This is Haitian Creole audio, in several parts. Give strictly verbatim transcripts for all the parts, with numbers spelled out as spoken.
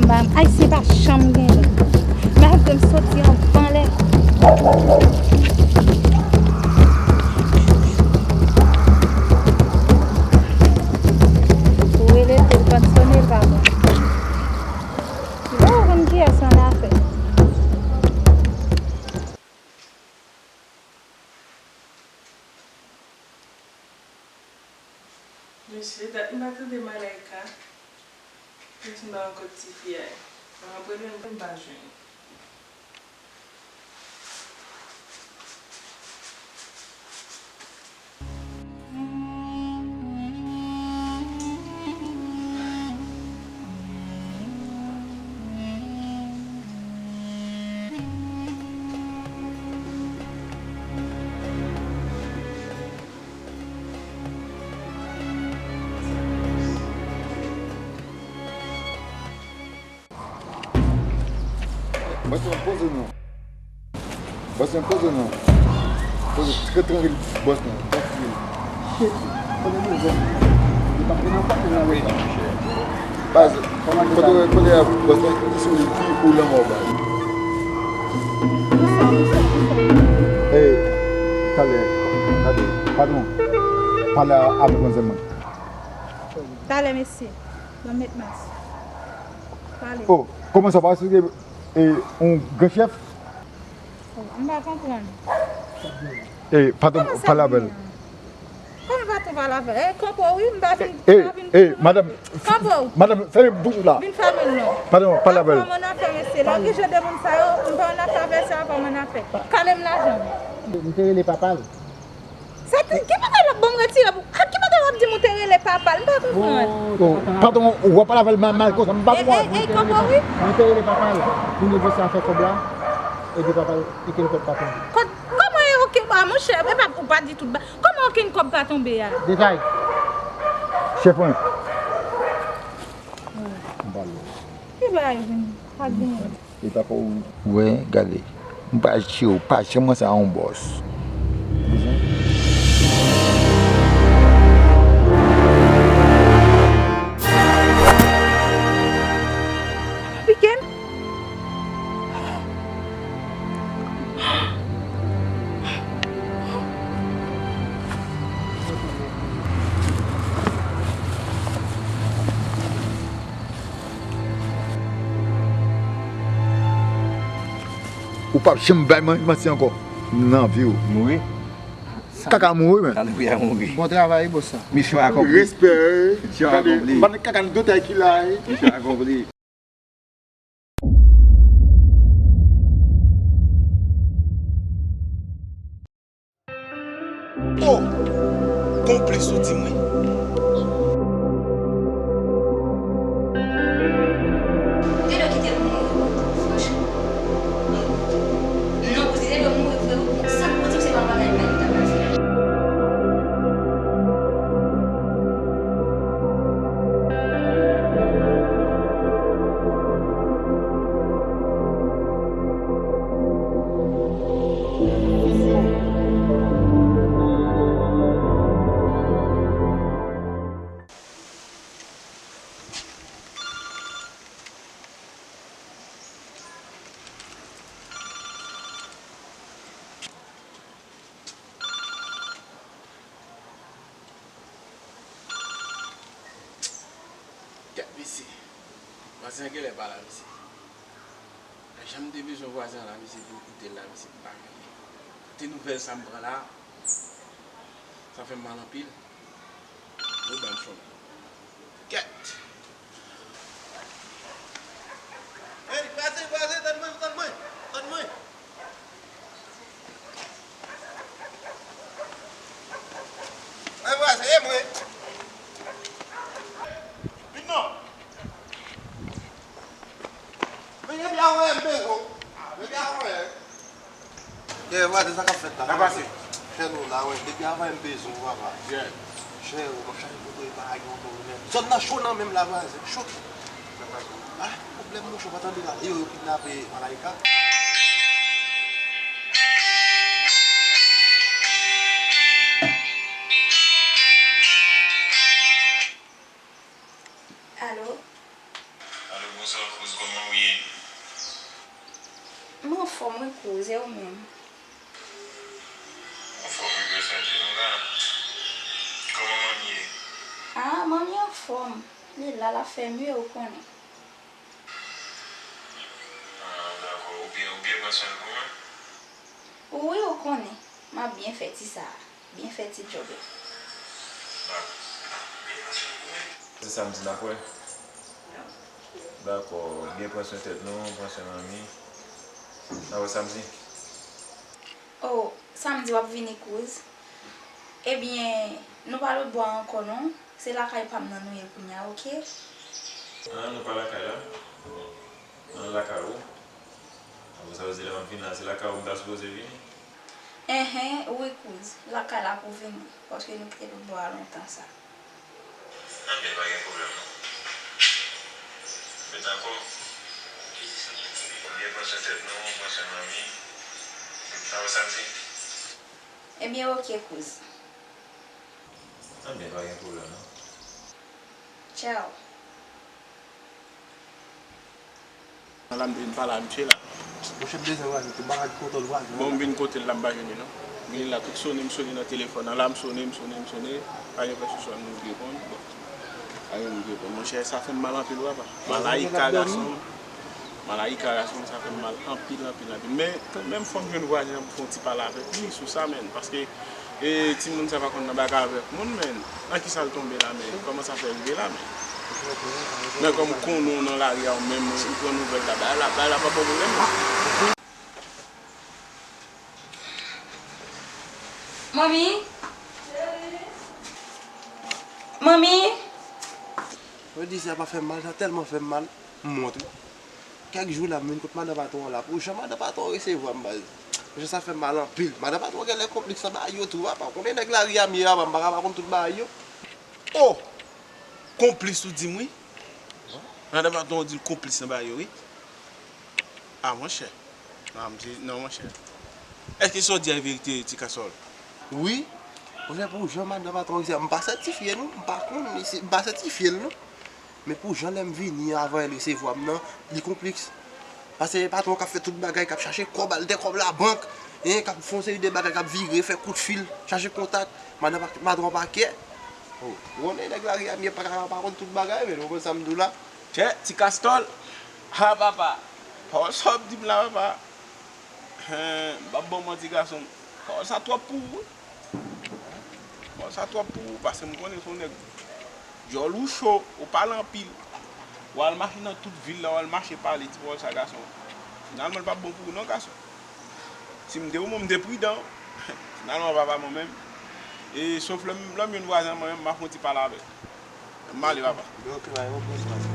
M pa, Ayisyen pa janm genyen. Malgre m soti anvan lè. Ou rele tou, l konn sone, l pa pran. Bon, ou konn kiyès nan afè. Mesye, dat m pa tande Malaika. Mesye, m pa wè kot tifi a ye. Mwen ap rele l, m pa jwenn li. Bòs mwen, poze non. Bòs mwen, poze non. Poze, trè trankil, bòs mwen, trankil. Shit. Kote nou, bòs? Li pa vin ankò, kounye a la. Baz, kote, kote a, bòs mwen, ki sou li, ki pou lanmò, baz. Ey, talè, gade, patwon, pale avèk manzè mwen. Talè, mesye. Ban m met mas. Pale. Oh, kòman sa, pa eksplike, e, yon gran chèf? Oh, m pa konprann. E, patwon, pale avè l. Kòman patwon pale avè l? E, kanpe w wi, m pa vin, e, m pa vin, e, madanm, kanpe w. Madanm, fèmen bouch ou la. Vin fèmen l non. Madanm, pale avè l. Pa pran m annafè, mesye. Lè w gen jan de moun sa yo, m pa annafè avè sa, pa m annafè. Kale m lajan m. M te rele papa l. Sa te, ki bagay l ap ban m retire pou, ak ki bagay w ap di m ou te rele papa l? M pa konprann. Oh, patwon, w ap pale avè l mal, mal konsa, m pa konprann. Ey, ey, ey, kanpe w wi. Mwen te rele papa l pou negosye afè kòb la, epi papa l kite l kòb pa tonbe. Kòb, kòman e oke, a monchè, e pa, ou pa di tout ba, kòman okenn kòb pa tonbe a? Detay. Chèf mwen. M pale. Ki bagay vin, pa gen. E papa ou. Wè, gade. M pa jere w, pa janm ranse a yon bòs. Pike m. Ou p ap janm bay man-, manti ankò nan vi w. Mouri? Kaka mouri, men. Tann wi a mouri. Bon travay, bòs la. Misyon akonpli. Respè, wi. Misyon akonpli. Gade, m pa nan kaka nan dotay ki la, wi. Misyon akonpli. Oh! Konplis ou di mwen. Te dwe kite l mouri, franchman. Non, pou di te dwe mouri vre, wi. Sa m panse se pa bagay bèl li ta pral fè. Gad mesye. Vwazen an genlè pa la, mesye. Jan m te bezwen vwazen an la, mesye, pou m koute l la, mesye, m pa genyen. Kote nouvèl sa m pran la, sa fè m mal anpil. Yo ban m chonm. Kèt. Ey, vwazen, vwazen, tann mwen, tann mwen, tann mwen. Ey, vwazen, e mwen. Vin non. Men depi avan yè m bezwen w. Depi avan yè. Yè, vwazen, sa k ap fèt la? Sa pase? Chè nou la, wè. Depi avan yè m bezwen w, papa. Yeah. Chè, w ap chache kote pa gen yon bon lè. Zòn nan cho nan men m la, vwazen. Cho. Sa pase? Ah, pwoblèm mouche, w pa tande la. Yo, yo kidnape Malaika. Alo? Alo, Bonswa kouz, kòman w ye? M anfòm wi kouz, e ou menm? Anfòm wi, grasa Dye, nou la. Kòman manmi ye? Ah, manmi anfòm. Li la, l ap fè mye, ou konnen. Ah, dakò. Ou byen, ou byen pran swen l pou mwen? Wi, ou konnen. M ap byen fè ti sa a. Byen fè ti djòb la. Dakò. Se samdi n ap wè? Dakò. Byen pran swen tèt nou, pran swen manmi. N ap wè samdi. Oh, samdi w ap vini kouz? Ebyen, nou pa lòtbò a ankò non. Se lakay pa m nan nou ye kounye a, oke? Ah, nou pa lakay la? Nan lakay ou? Apre sa vle di lè m ap vin la, se lakay ou m ta sipoze vini? Enhen, wi kouz, lakay la pou vini, paske nou kite lòtbò a lontan sa. Anben, pa gen pwoblèm non. Men dakò. Byen pran swen tèt nou, pran swen manmi. Sa w sa di? Ebyen, oke, kouz. Anben, pa gen pwoblèm non. Tchao. La m te vin pale a misye la. Monchè, m bezwen vwazen, tout bagay ki kontan vwazen. Bon, m vin kote l la, m pa jwenn li non. M vin la, tout sone, m sone nan telefòn nan la, m sone, m sone, m sone. Pa gen pèsonn moun ki reponn. Bon, pa gen moun ki reponn. Monchè, sa fè m mal anpil, papa. Malayika gason. Malayika gason, sa fè m mal anpil, anpil, anpil. Men, kanmenm, fò m jwenn vwazen an pou fè yon ti pale avèk li sou sa, menn. Paske E timoun sa pa konn nan bagay avèk moun, men nan ki sa l tonbe la, men kòman sa fè rive la, men? Men kòm m konnen w nan lari a, ou menm, ou pran nouvèl la, bagay la, bagay la pa bon pou ou menm. Manmi? Manmi? Mwen di sa pa fè m mal, sa tèlman fè m mal. M montre. Kèk jou la, m vin kot madan patwon an la. Pou jan madan patwon an resevwa m, baz. Jan sa fè m mal anpil. Madan patwon an genlè konplis nan bagay yo tou, papa. Ou konnen nèg lari a m ye, papa, m pa ka pa konn tout bagay yo. Oh! Konplis ou di m, wi. Madan patwon an di l konplis nan bagay yo, wi. Ah, monchè. Non, m di, non, monchè. Èske sa w di a e verite, Ti Kasòl? Wi. Monchè, pou jan madan patwon an di a, m pa sètifye, non. M pa konn, m pa sètifye l, non. Men pou jan lè m vini avan l resevwa m nan, li konpliks. Paske patwon k ap fè tout bagay, k ap chache kòb al dèyè kòb labank, en, k ap fè yon seri de bagay, k ap vire, fè kout fil, chache kontak, madan pa, patwon pa kè. Oh, ou konnen nèg lari a m ye pa ka pa konn tout bagay, men ou konprann sa m di w la. Tchè, Ti Kastòl, ha papa, pawòl sa w ap di m la papa, hen, m p ap ba w manti gason m, pawòl sa twòp pou ou wi. Bon, sa twòp pou ou, paske m konnen se yon nèg djòl ou cho, ou pale anpil. W al mache nan tout vil la, w al mache pale ti pawòl sa gason. Finalman, l p ap bon pou ou non, gason. Si m te ou menm, m te pridan. Finalman, papa mwen menm. E sof lè m, lè m jwenn vwazen an, mwen menm, m ap fè yon ti pale avè l. M ale, papa. Donk, la, yon bon chans.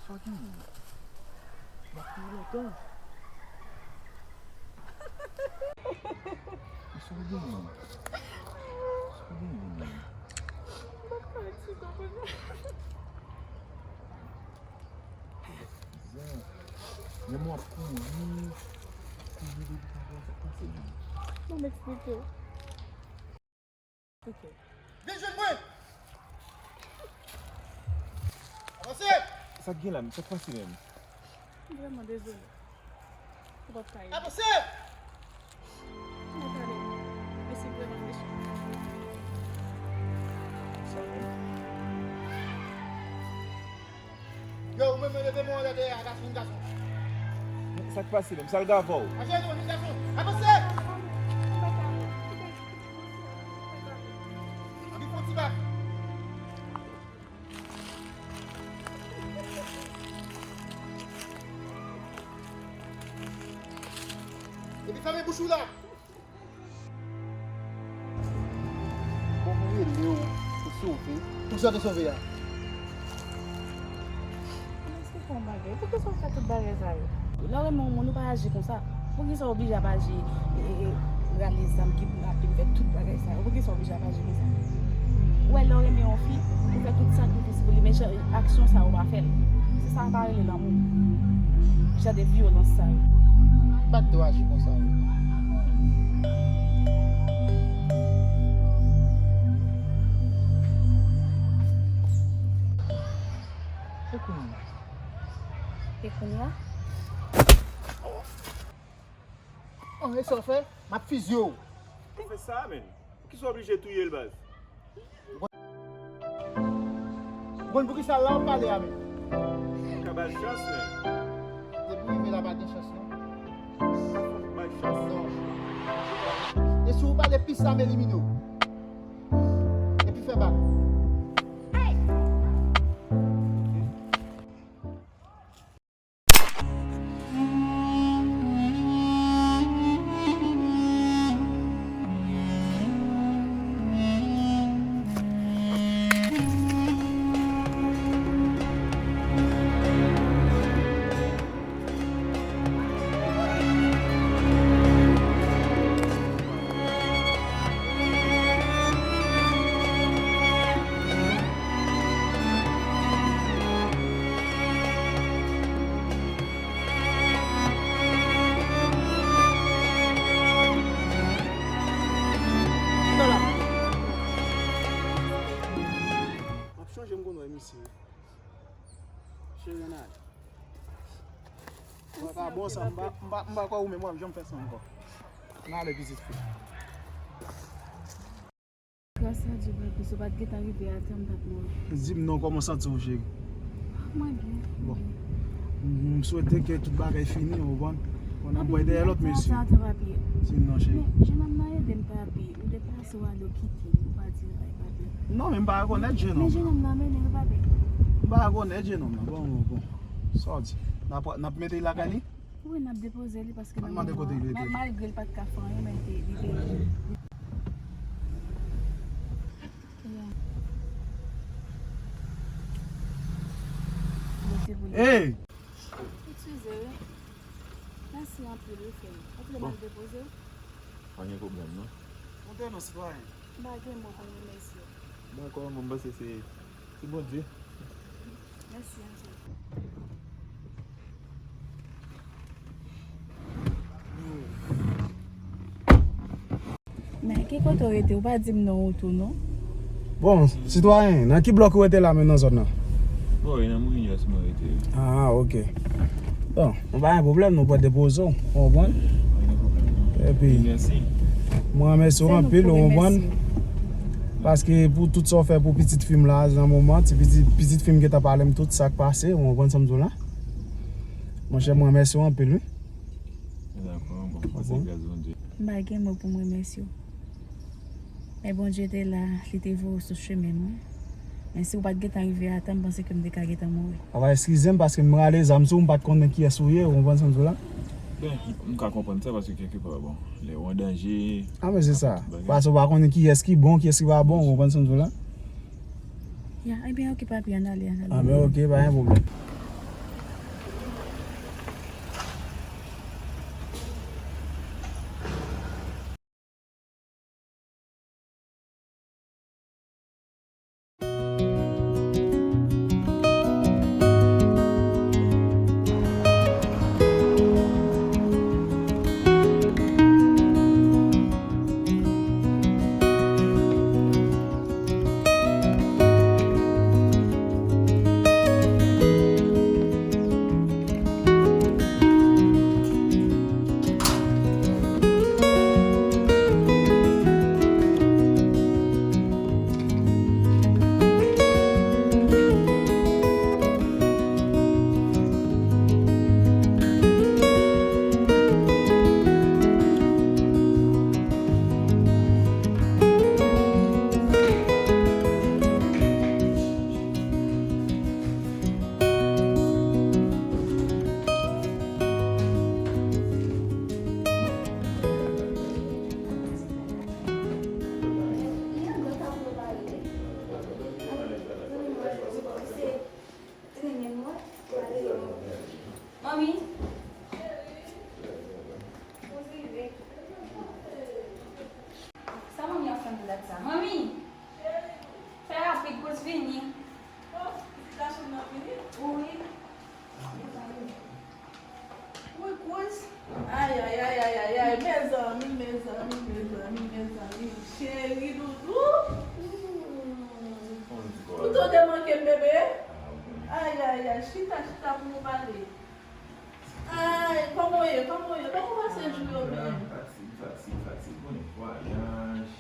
Sa w genyen? M ap tann lontan. Sa w genyen? Sa w genyen menm? M pa ka di sa konsa. Bizar. Menm w ap kouri, kouri depi talè, sa k pase menm? Ban m eksplike w. Ok. Vin jwenn mwen! Avanse! Sa k gen la, sa k pase menm? M vrèman dezole. Ou p ap ka ede. Avanse! M ap ale. Mèsi vrèman, mesye. Sa menm? Yo, ou menm leve men w anlè dèyè a, gason, vin gason. Sa k pase menm? Sa l gen avè w? Aje nou, vin gason. Avanse! M pa ka. M pa ka. Epi fèmen bouch ou la. Bon, mwen rele w pou sove. Poukisa w te sove a? Èske w fè yon bagay? Poukisa w fè tout bagay sa yo? Lè w renmen yon moun, ou pa aji konsa. Poukisa w oblije ap aji, e, e, e, rale zam, kidnape, fè tout bagay sa yo? Poukisa w oblije ap aji konsa? Ou wè, lè w renmen yon fi, ou fè tout sakrifis pou li, men jan aksyon sa yo pa fè l. Se sa yo pa rele lanmou. Jan de vyolans sa yo. M pa t dwe aji konsa. E kounye a? E kounye a? Oh, e sa w fè? M ap fizye w. Ou fè sa, menn? Poukisa w oblije touye l, baz? Ou konn poukisa l la w ap pale a, menn? Ou ka ba l chans, menn. Depi w rive la, pa gen chans, non. Fòk ba l chans. Non. E si w pale pis la, m elimine w. Epi fè bak. M ap chonje m konn wè misye. Cheri, ann ale. Mwen pa bon sa, m pa, m pa, m pa kwè ou menm w ap janm fè sa ankò. Ann ale, pitit fi. Gras a Dye, papi, si w pa t gentan rive a tan, m t ap mouri. Di m non, kòman w santi w, cheri? Mwen byen. Bon. M, m swete ke tout bagay fini, ou konprann? Konn ap bwè dèyè lòt mesye. Papi, m byen, papi. Di m non, cheri. Men, jennonm nan ede m, papi. Ou deplase w ale, w kite m. Ou pa di anyen, papi. Non, men m pa rekonèt jennonm nan. Men jennonm nan mennen l, papi. M pa rekonèt jennonm nan. Bon, bon, bon. Sa w di? N ap, n ap mete l lakay li? Wi, n ap depoze li paske nan moman an, malgre l pa t ka fè anyen, men li te, li te, li te. Hey! Eskize wi. Mèsi anpil wi, frè m. Ou vle m al depoze w? Pa gen pwoblèm, non. Monte non, sitwayen. M pa gen mo pou m remèsye w. Dakò, mwen, m panse se, se Bondye. Mèsi anpil. Men, ki kote w rete? Ou pa di m non ou tou, non? Bon, sitwayen, nan ki blòk ou rete la menm nan zòn nan? Bon, e nan Mourinhos mwen rete, wi. Ah, ok. Bon, nou pa gen pwoblèm, nou pral depoze w, ou konprann? Pa gen pwoblèm, non. Epi, mèsi. Mwen remèsye w anpil, ou konprann? Paske pou tout sa w fè pou pitit fi m la, nan moman, ti pitit, pitit fi m gentan pale m tout sa k pase, ou konprann sa m di w la? Monchè, mwen remèsye w anpil, wi. Dakò, bon, se gras Bondye. M pa gen mo pou m remèsye w. Men Bondye te la, li te voye w sou chemen m, wi. Men si w pa t gentan rive a tan, m panse ke m te ka gentan mouri. Papa, eskize m paske m rale zam sou ou, m pa t konnen kiyès ou ye, ou konprann sa m di w la? Ben, m ka konprann sa paske kèlkepè, bon, lè w an danje. Ah, men se sa. Paske w pa konnen kiyès ki bon, kiyès ki pa bon, ou konprann sa m di w la? Ya, ebyen, oke, papi, ann ale, ann ale. Ah, ben, oke, pa gen pwoblèm. Chita, chita pou nou pale. Ay, kòman w ye? Kòman w ye? Kòman w pase jou yo menm? Fatig, fatig, fatig. Konnen vwayaj.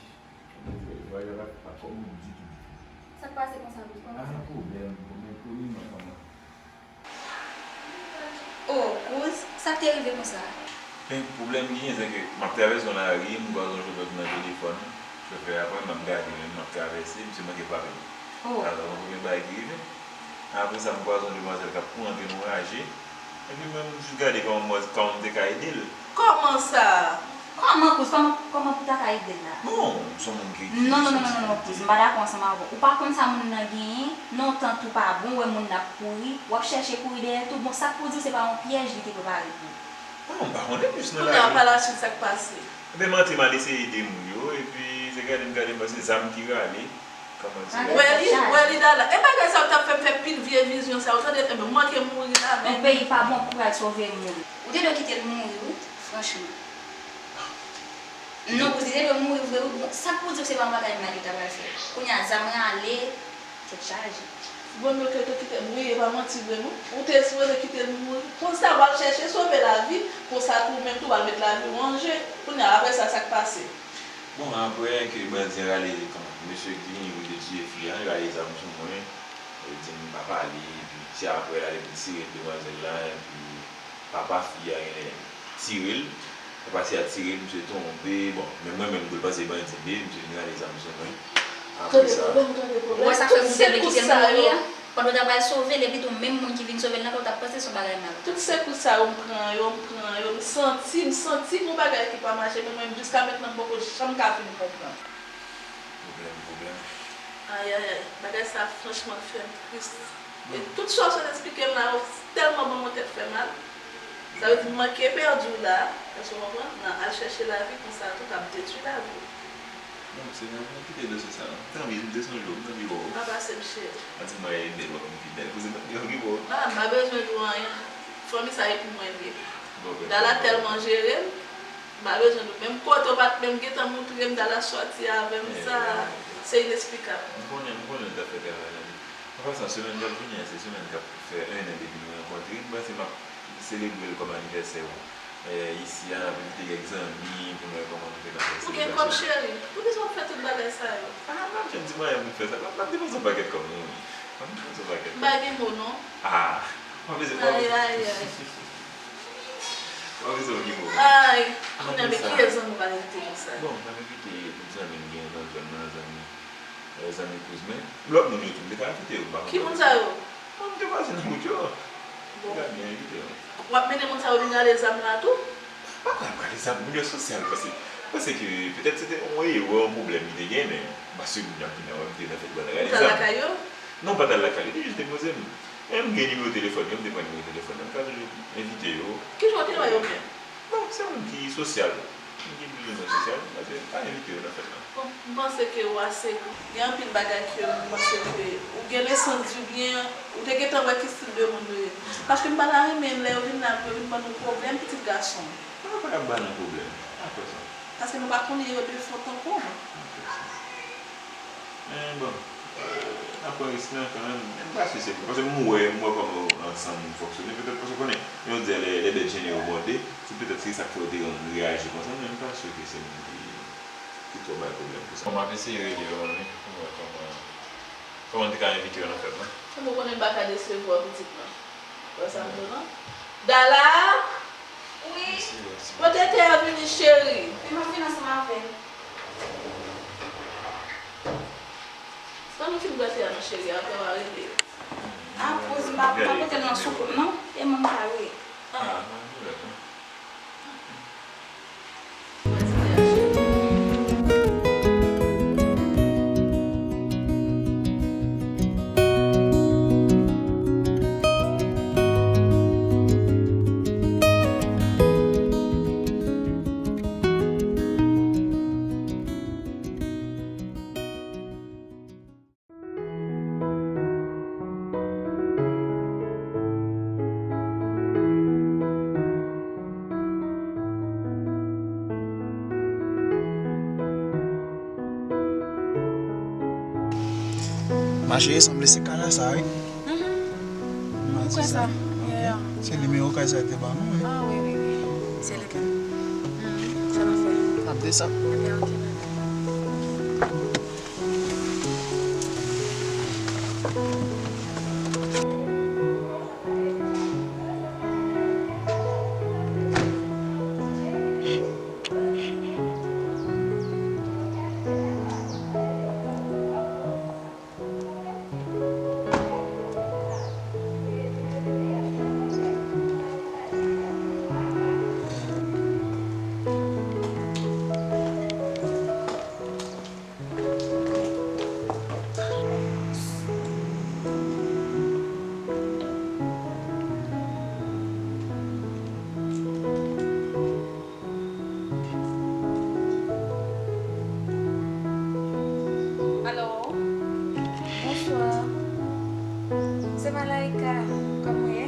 Vwayaj la pa, pa kòm moun ditou, ditou. Sa k pase konsa, Kouz? Kòman sa? Ah, pwoblèm, pwoblèm, pwoblèm, non, kòman? Oh, Kouz, sa k te rive konsa? Men, pwoblèm ki gen, se ke m ap travèse yon lari, m kwaze yon chofè ki nan telefòn. Chofè a pran m, m ap gade, men m ap travèse, misye manke frape m. Oh. Alò, yon premye bagay ki rive. Apre sa, m kwaze yon demwazèl k ap kouri antre nan yon raje. Epi mwen, m jis gade kòman mwen, kòman m te ka ede l. Kòman sa? Kòman, Kouz, kòman, kòman pou ta ka ede l la? Bon, m se yon moun ki, ki Non, non, non, non, santi non, Kouz, m pa dakò ansanm avè w. Ou pa konn sa moun nan genyen, nan yon tan tou pa bon, ou wè moun nan ap kouri, w ap chèche kouri dèyè l tou. Bon, sa k pou di w se pa yon pyèj li te prepare pou ou? Non, m pa konnen, m jis nan lari. Kounye a, pa lachit, sa k pase? Ebyen, m antre, m al eseye ede moun yo, epi se gade m gade m wè se zam ki rale. Kòman se? Wè li, wè li Dala. E bagay sa yo t ap fè m fè pil vye vizyon sa yo, tande, enben, m manke mouri la menm. Yon peyi pa bon pou pral sove moun. Ou te dwe kite l mouri, wi, franchman. Non, Kouz, li te dwe mouri vre, wi. Bon, sa k pou di w se pa yon bagay mal yo ta pral fè? Kounye a, zam rale, tèt chaje. Bon, yo te kite l mouri, e pa manti vre, non. Ou te sipoze kite l mouri. Konsa, w al chèche sove lavi, konsa tou, ou menm tou, w al met lavi w an je. Kounye a, apre sa, sa k pase? Bon, apre ke bandi an rale, kòman, mesye ki genyen pou te tiye fi a, li rale zam sou mwen, li di m pa pale, epi se apre l ale pou l tire demwazèl la, epi papa fi a genlè tire l, papa fi a tire l, misye tonbe, bon, men mwen menm tou l panse bandi m ye, misye vin rale zam sou mwen. Apre sa, tande pwoblèm, tande pwoblèm. Ou wè sa fè moun te vle kite l mouri a? Pandan w ta pral sove l, epi tou menm moun ki vin sove l nan, ou t ap panse se yon bagay mal. Tout se kou sa yo, m pran yo, m pran yo, m santi, m santi gon bagay ki pa mache, men mwen jiska mentnan m poko janm ka fin konprann. Pwoblèm, pwoblèm. Ayayay, bagay sa franchman fè m tris. E tout sa w sot esplike m la yo tèlman ban mwen tèt fè mal. Sa vle di m manke pèdi w la, èske w konprann? Nan al chèche lavi konsa tou k ap detwi lavi w. Bon, se nan mwen kite dosye sa non. Tanpri, m te sonje w, m tanpri bò. Pa pase m cheri. Anti mwen ede w ap vin pi bèl. Kouzen, tanpri, anpil bò. Ah, m pa bezwen di w anyen. Fanmi sa e pou mwen l ye. Bon, ben, Dala tèlman jere m, m pa bezwen di w. Menm kote w pa t menm gentan moutre m, Dala sòti avè m, sa, se inesplikab. M konnen, m konnen l t ap fè travay la. An pasan, semèn k ap vini an, se semèn k ap fè en an depi nou rankontre. M panse m ap selebre l kòm anivèsè w. Eh, isi a, n ap envite kèk zanmi pou nou wè kòman nou fè nan fè selebrasyon. Ou gen kòb, cheri? Poukisa w ap fè tout bagay sa yo? Ah, m ap jwenn ti mwayen pou m fè sa. M ap, m ap depanse yon pakèt kòb, non, wi. M ap depanse yon pakèt kòb. M pa gen mo, non. Ah, w ap bezwen, w ap bezwen. Ay, ay, ay. W ap bezwen yon mo. Ay, kounye a, men kiyès zanmi w pral envite konsa? Bon, m ap envite tout zanmi m gen nan zòn nan, zanmi, eh, zanmi kouz mwen. Lòt moun yo tou, m te ka envite yo, m pa konn. Ki moun sa yo? Bon, m te kwaze nan wout yo. Bon. M te ka byen envite yo. W ap mennen moun sa yo vin rale zam la tou? Pa kwè ap rale zam, moun yo sosyal, paske, paske petèt se te yon erè, yon pwoblèm li te gen, men paske moun yo ap vin nan, ap vin nan fèt, yo al rale zam. Ou t al lakay yo? Non, m pa t al lakay yo, yo te jis depoze m. Men m gen nimewo telefòn yo, m te pran nimewo telefòn yo, m ka toujou envite yo. Kijan w te wè yo menm? Bon, se moun ki sosyal. Moun ki plizoumwen sosyal, m pa envite yo nan fèt la. Bon, m panse ke w ase, gen anpil bagay ke m panse ke ou gen lesans di byen, ou te gentan wè ki stil de moun yo ye. Paske m pa ta renmen lè yo vin la pou yo vin ban nou pwoblèm, pitit gason. Mwen pa ap ba nou pwoblèm. Apre sa. Paske nou pa konnen yo de fon tankou w. Apre sa. Men bon, n ap pran risk lan kanmenm. Men m pa si se pou, paske m wè, m wè kòman yo ansanm fonksyone. Petèt paske w konnen, yo di les, les dettes génèrent des bondés. Se petèt se sa k fè yo te reyaji konsa, men m pa si ke se moun ki ki twò bay pwoblèm pou sa. Bon, m ap eseye rele yo, wi, pou m wè kòman, kòman m te ka envite yo nan fèt la. Ou konnen m pa ka desevwa w, pitit mwen. Wè sa m di w lan? Dala! Wi. Pote te a vini, cheri. Wi, m ap vin ansanm avè l. Fò nou fin bwè te a non, cheri, apre w a rele yo. Ah, kouz, m pa, m pa pote l nan soukoup, non. E moun sa yo ye. Ah, m ap vin avè l, non. Macheri, sanble se kay la sa, wi. Mhm. Konsa. Ok. Yeah. Se nimewo kay sa te ban nou, wi. Ah, wi, wi, wi. Se li menm. Hmm, sa nou fè. N ap desann. Ebyen, ok, bye. Alo? Bonswa. Se Malaika. Kòman w ye?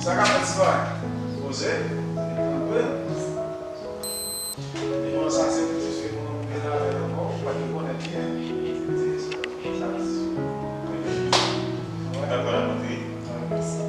Sa k ap fèt, sitwayen? Poze, trankwil. Bon, sa se jis ke nou vin avè l ankò, ou pa t konnen byen. Sa di. Dakò, n ap antre. Mèsi.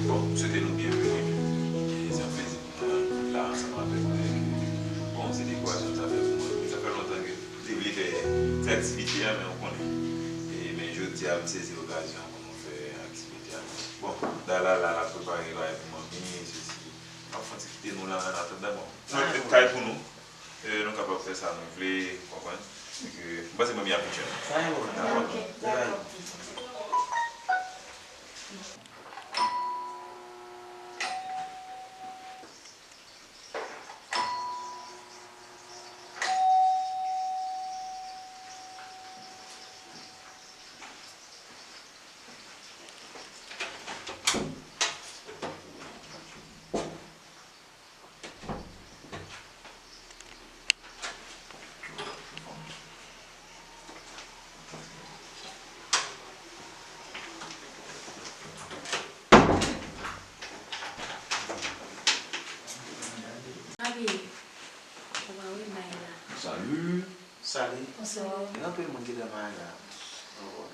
Bon, m swete nou byenveni. E se yon plezi pou mwen la ansanm avèk nou. E ke, bon, se dekorasyon sa fè pou mwen. Sa fè lontan ke m te vle fè ti aktivite a, men ou konnen. E, men jodi a, m sezi okazyon pou nou fè aktivite a. Bon, Dalala, l ap prepare bagay pou manmi, sesi. M ap fè yon ti kite nou la, an atandan, bon. Nou mete kay pou nou. E, nou kapab fè sa nou vle, w konprann? E ke, m panse manmi ap vin jwenn nou. Sa e bon. Dakò? Ok, dakò. Abi, ou pa wè bay la. Salut. Salut. Bonswa. Gen anpil moun ki travay la. Ou wè.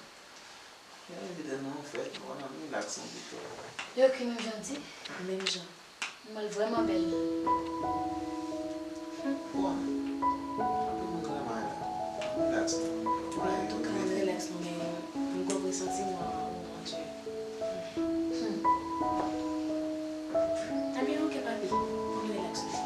Gen anpil moun fèt, nou konn ap rilaks yon ti tou. Yo ki menm jan di, menm jan. Mwen vrèman bèl. Bon. Anpil moun travay la. Rilaks non. Antouka, rilaks non, men m gon presantiman, mon Dieu. Hmm. Ebyen, ok, papi. Ann rilaks non.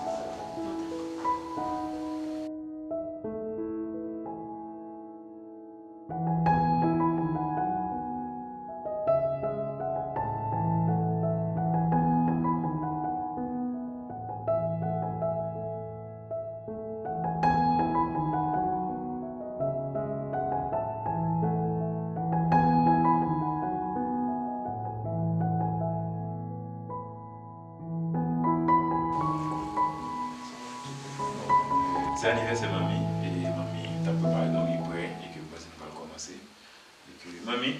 Se anivèsè manmi, e manmi t ap prepare nou, li prè, e ke m panse nou pral kòmanse. E ke, manmi,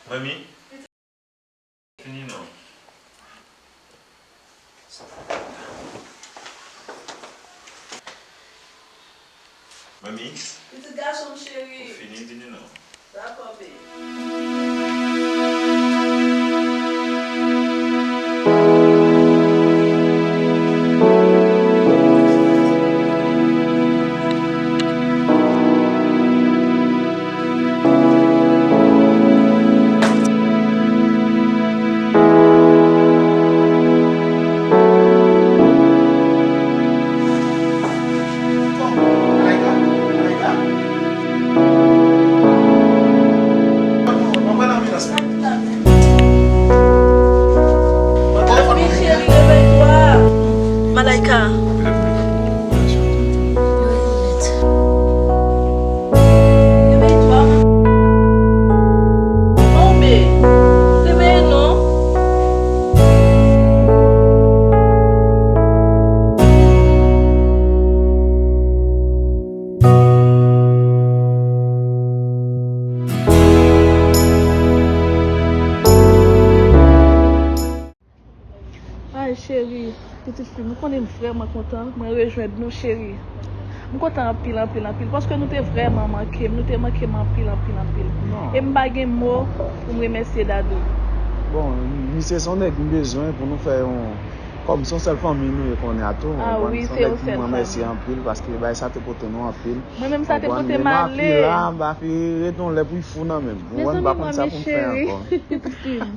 manmi. Ni non. Manmi. Pitit gason m cheri. Ou fini vini non. Dakò, baby. Malaika. Reveye twa. Anbe, reveye non. Ay, cheri, pitit fi m, ou konnen m vrèman kontan mwen rejwenn nou, cheri. M kontan anpil, anpil, anpil, paske nou te vrèman manke m, nou te manke m anpil, anpil, anpil. Non. E m pa gen mo pou m remèsye Dadou. Bon, misye se yon nèg m bezwen pou nou fè yon, kòm se yon sèl fanmi nou ye kounye a tou. Ah wi, se yon sèl fanmi. Mwen se yon nèg m remèsye anpil, paske bagay sa te pote nou anpil. Mwen menm sa te pote m ale. Konprann, men m ap la, m pa fi ret yon lè pou y fou nan men m. Ou konprann, m pa konn sa pou m fè ankò.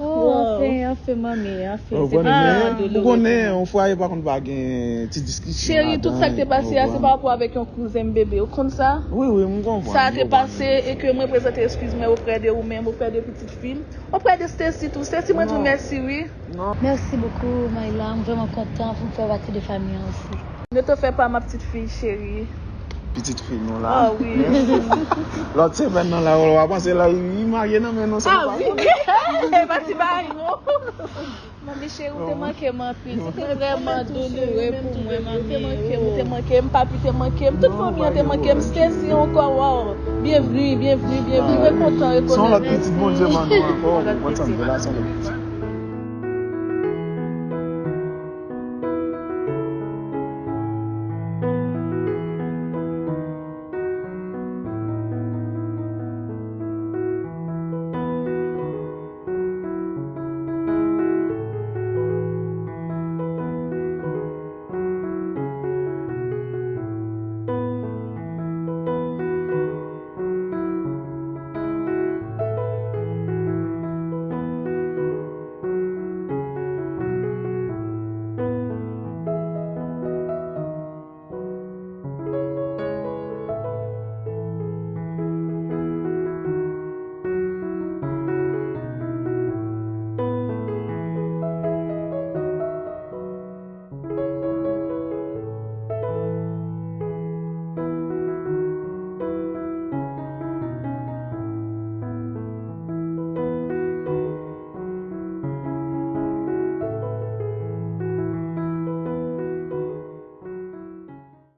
Oh, anfen, anfen, manmi, anfen. Ou konnen, ou konnen, yon fwaye pa konn pa gen ti diskisyon ladan. Cheri, tout sa k te pase a, se pa rapò avèk yon kouzen m, bebe. Ou konn sa? Wi, wi, m konprann. Sa te pase e ke mwen prezante eskiz mwen oprè de ou menm, oprè de pitit fi m, oprè de Stacy tou. Stacy, mwen di w mèsi, wi. Mèsi bokou, Myla. M vrèman kontan pou m fè pati de fanmi an osi. Nou te fè pa m a pitit fi cheri. Pitit fi nou la. Ah wi. Lòt semèn nan la, w a panse la, li marye nan men nou, se pa wi. E pa ti bagay non. Manmi cheri, ou te manke m anpil. Se te vrèman douloure pou mwen, manmi. Ou te manke m, ou te manke m, papi te manke m, tout fanmi an te manke m. Stacy ankò, waw. Byenvni, byenvni, byenvni. Mwen kontan rekonèt. Se yon lòt pitit Bondye ban nou ankò. Ou konprann sa m di la, se yon lòt pitit.